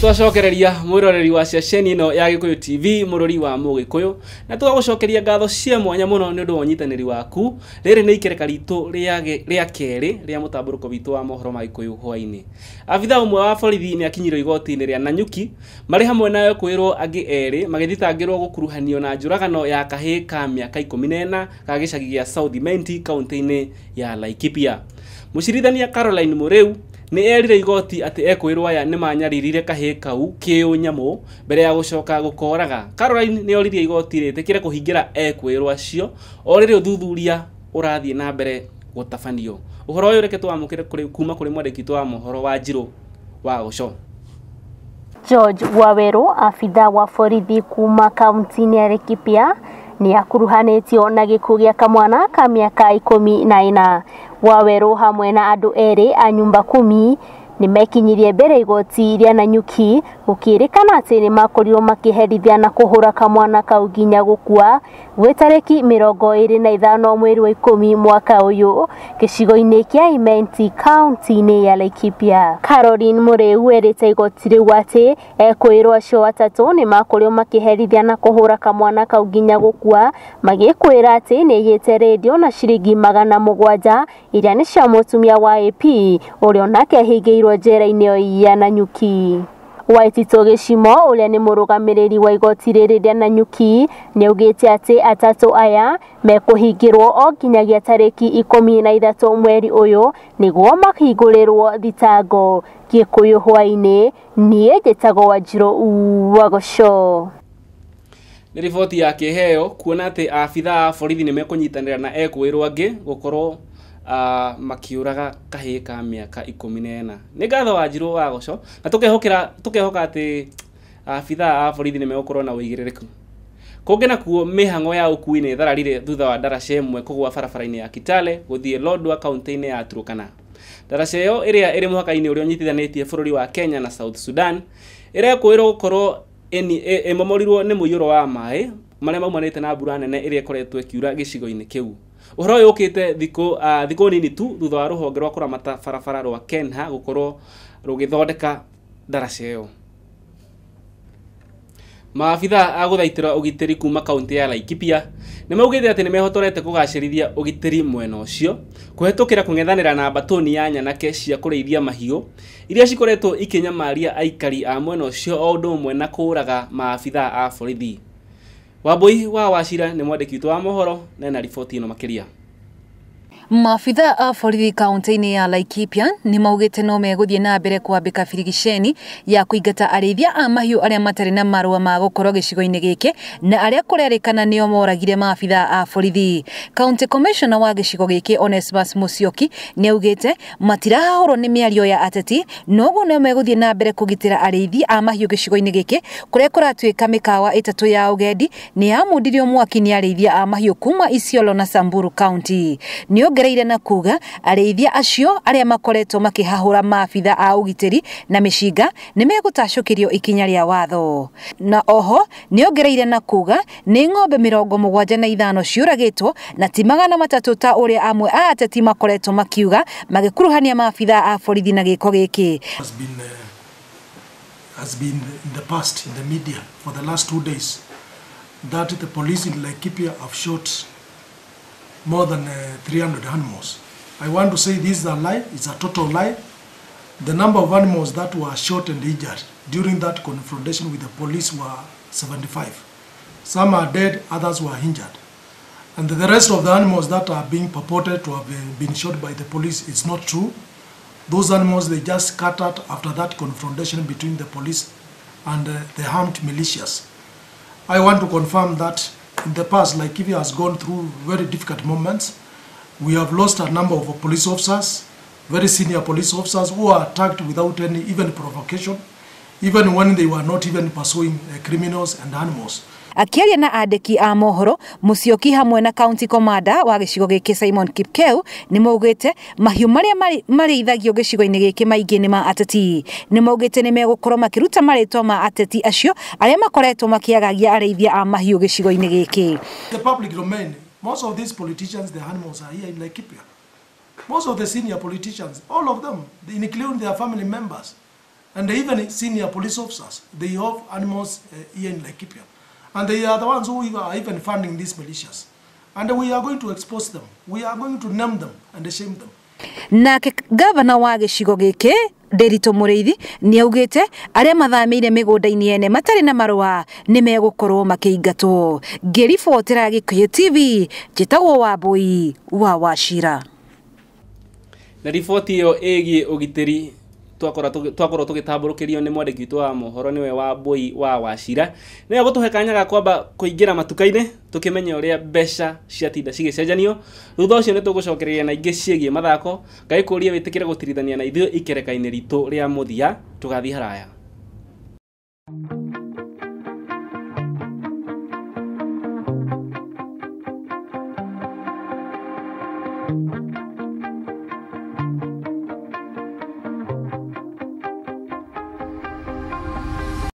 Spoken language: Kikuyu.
Nĩtwacokereria mwĩroreri wa ceceni ĩno ya Gĩkũyũ TV, mũrori wa Mũgĩkũyũ, na tũgagũcokeria ngatho cia mwanya mũno nĩ ũndũ wa ũnyitanĩri waku. Rĩrĩ nĩ ikereka ritũ rĩa kerĩ rĩa mũtambũrũko witũ wa mohoro ma Gĩkũyũ hwainĩ. Abithaa ũmwe wa borithi nĩ akinyirwo igoti-inĩ rĩa Nanyuki marĩ hamwe na kwĩrwo angĩ erĩ magĩthitangĩrwo gũkuruhanio na njũragano ya kahĩĩ ka mĩaka 14 ga gĩcagi gĩa South Imenti kaunti-inĩ ya Laikipia. Mũcirithania Caroline Mũrĩu nĩ erire igoti atĩ ekwĩrwo aya nĩ manyaririre kahĩĩ kau kĩũnyamũ mbere ya gũcoka gũkoraga. Caroline nĩ oririe igoti rĩtĩkĩre kũhingĩra ekwĩrwo acio o rĩrĩ ũthuthuria ũrathiĩ na mbere gũtabanio. Ũhoro ũyũ reke twamũkĩre kuma kũrĩ mwandĩki witũ wa mohoro wa Njirũ wa Gũco. George Waweru, abithaa wa borithi kuma kaunti-inĩ ya Laikipia, nĩ akuruhanĩtio na gĩkuũ gĩa kamwana ka mĩaka 14. Waweru hamwe na andũ erĩ a nyumba kumi nĩ mekinyirie mbere igoti rĩa Nanyuki gũkĩrĩkana atĩ nĩ makorirwo makĩherithia na kũhũra kamwana kau nginya gũkua gwĩ tarĩki 25 mweri wa 10 mwaka ũyũ gĩcigo-inĩ kĩa Imenti kaunti-inĩ ya Laikipia. Caroline Mũrĩu erĩte igoti rĩu atĩ ekwĩrwo acio atatũ nĩ makorirwo makĩherithia na kũhũra kamwana kau nginya gũkua, magĩkwĩra atĩ nĩ aiyĩte rĩndiũ na ciringi 700 iria nĩ cia mũtumia wa AP ũrĩa onake ahingĩirwo njera-inĩ ya Nanyuki. Waitito Gĩcimo ũrĩa nĩ mũrũgamĩrĩri wa igoti rĩrĩ rĩa Nanyuki nĩaugĩte atĩ atatũ aya mekũhingĩrwo o nginyagia tarĩki 13 mweri ũyũ nĩguo mahingũrĩrwo thitango. Gĩkũyũ hwainĩ, niĩ njĩtagwo Wanjirũ wa Gũco. Nĩ riboti ya kĩheo kuona atĩ abithaa a borithi nĩ mekũnyitanĩra na ekwĩrwo angĩ gũkorwo makiũraga kahĩĩ ka mĩaka 14. Nĩ ngatho Wanjirũ wa Gũco, na tũkehoka atĩ abithaa a borithi nĩ megũkorwo na ũigĩrĩrĩku. Kũngĩ nakuo mĩhang'o ya ũkui nĩ ĩthararire thutha wa ndaraca ĩmwe kũgũa barabara-inĩ ya Kitale gũthiĩ Lodwar kaunti-inĩ ya Turkana. Ndaraca ĩyo ĩrĩa ĩrĩ mũhaka-inĩ ũrĩa ũnyitithanĩtie bũrũri wa Kenya na South Sudan ĩrekũĩrwo gũkorwo ĩmomorirwo nĩ mũiyũro wa maĩ marĩa maumanĩte na mbura nene ĩrĩa ĩkoretwo ĩkiura gĩcigo-inĩ kĩu. Ũhoro ũyũ ũkĩte thikũ nini tu thutha wa rũhonge rwa kũramata barabara rwa Kenha gũkorwo rũgĩthondeka ndaraca ĩyo. Maabithaa a gũthaitĩra ũgitĩri kuma kaunti ya Laikipia nĩ maugĩte atĩ nĩ mehotorete kũgacĩrithia ũgitĩri mwena ũcio kũhetũkĩra kũng'ethanĩra na mbatũni ya nyanake cia kũrĩithia mahiũ iria cikoretwo ikĩnyamaria aikari a mwena ũcio o ũndũ ũmwe na kũũraga maabithaa a borithi. Wambui wa Wacira nĩ mwandĩki witũ wa mohoro na ena riboti ĩno makĩria. Maabithaa a borithi kaunti-inĩ ya Laikipia nĩ maugĩte no megũthiĩ na mbere kwambĩka birigiceni ya kũingata arĩithia a mahiũ arĩa matarĩ na marũa ma gũkorwo gĩcigo-inĩ gĩkĩ na arĩa kũrerĩkana nĩo moragire maabithaa a borithi. County Commissioner wa gĩcigo gĩkĩ Onesmus Musyoki nĩ augĩte matirahahũrwo nĩ mĩario ya ateti, noguo no megũthiĩ na mbere kũgitĩra arĩithi a mahiũ gĩcigo-inĩ gĩkĩ kũrĩa kũratuĩka mĩkawa 3 ya ũgendi nĩ yamundirio mwaki nĩ arĩithia a mahiũ kuma Isiolo na Samburu County. Nĩ ongereire na kuga arĩithia acio arĩa makoretwo makĩhahũra maabitha a ũgitĩri na mĩcinga nĩ megũtacũkĩrio ikinya rĩa watho. Na oho nĩ ongereire na kuga nĩ ng'ombe 75 ciũragĩtwo na ti 300 ta ũrĩa amwe a ateti makoretwo makiuga magĩkuruhania maabitha a borithi na gĩko gĩkĩ. Has been in the past in the media for the last 2 days that the police in Laikipia have shot more than 300 animals. I want to say this is a lie, it's a total lie. The number of animals that were shot and injured during that confrontation with the police were 75. Some are dead, others were injured. And the rest of the animals that are being purported to have been shot by the police, it's not true. Those animals, they just scattered after that confrontation between the police and the armed militias. I want to confirm that in the past, Laikipia has gone through very difficult moments. We have lost a number of police officers, very senior police officers who were attacked without any even provocation, even when they were not even pursuing criminals and animals. Akiaria na andĩki a mohoro Musyoki hamwe na county commander wa gĩcigo gĩkĩ Simon Kipkeu nĩ maugĩte mahiũ marĩa marĩithagio gĩcigo-inĩ gĩkĩ maingĩ nĩ ma ateti. Nĩ maugĩte nĩ megũkorwo makĩruta marĩtwa ma ateti acio arĩa makoretwo makĩagagia arĩithia a mahiũ gĩcigo-inĩ gĩkĩ. The public domain, most of these politicians, the animals are here in Laikipia. Most of the senior politicians, all of them, including their family members, And even senior police officers, they have animals here in Laikipia. And they are the ones who are even funding these militias. And we are going to expose them. We are going to name them and shame them. Nake gavana wa gĩcigo gĩkĩ Nderitu Mũrĩithi nĩ augĩte arĩa mathamĩire mĩgũnda-inĩ ene matarĩ na marũa nĩ megũkorwo makĩingatwo. Ngĩribotera Gĩkũyũ TV, njĩtagwo Wambui wa Wachira. Na riboti ĩyo ĩgiĩ ũgitĩri twakorwo tũgĩtambũrũkĩrio nĩ mwandĩki witũ wa mohoro nĩwe Wambui wa Wachira, nĩwe gũtũhe kanya ga kwamba kũingĩra matuka-inĩ tũkĩmenye ũrĩa mbeca ciatinda cigĩcenjanio. Thutha ũcio nĩ tũgũcokereria na ingĩ ciĩgiĩ mathako. Ngagĩkũria wĩtĩkĩre gũtirithania na ithuĩ ikereka-inĩ ritũ rĩa mũthia. Tũgathiĩ haraya.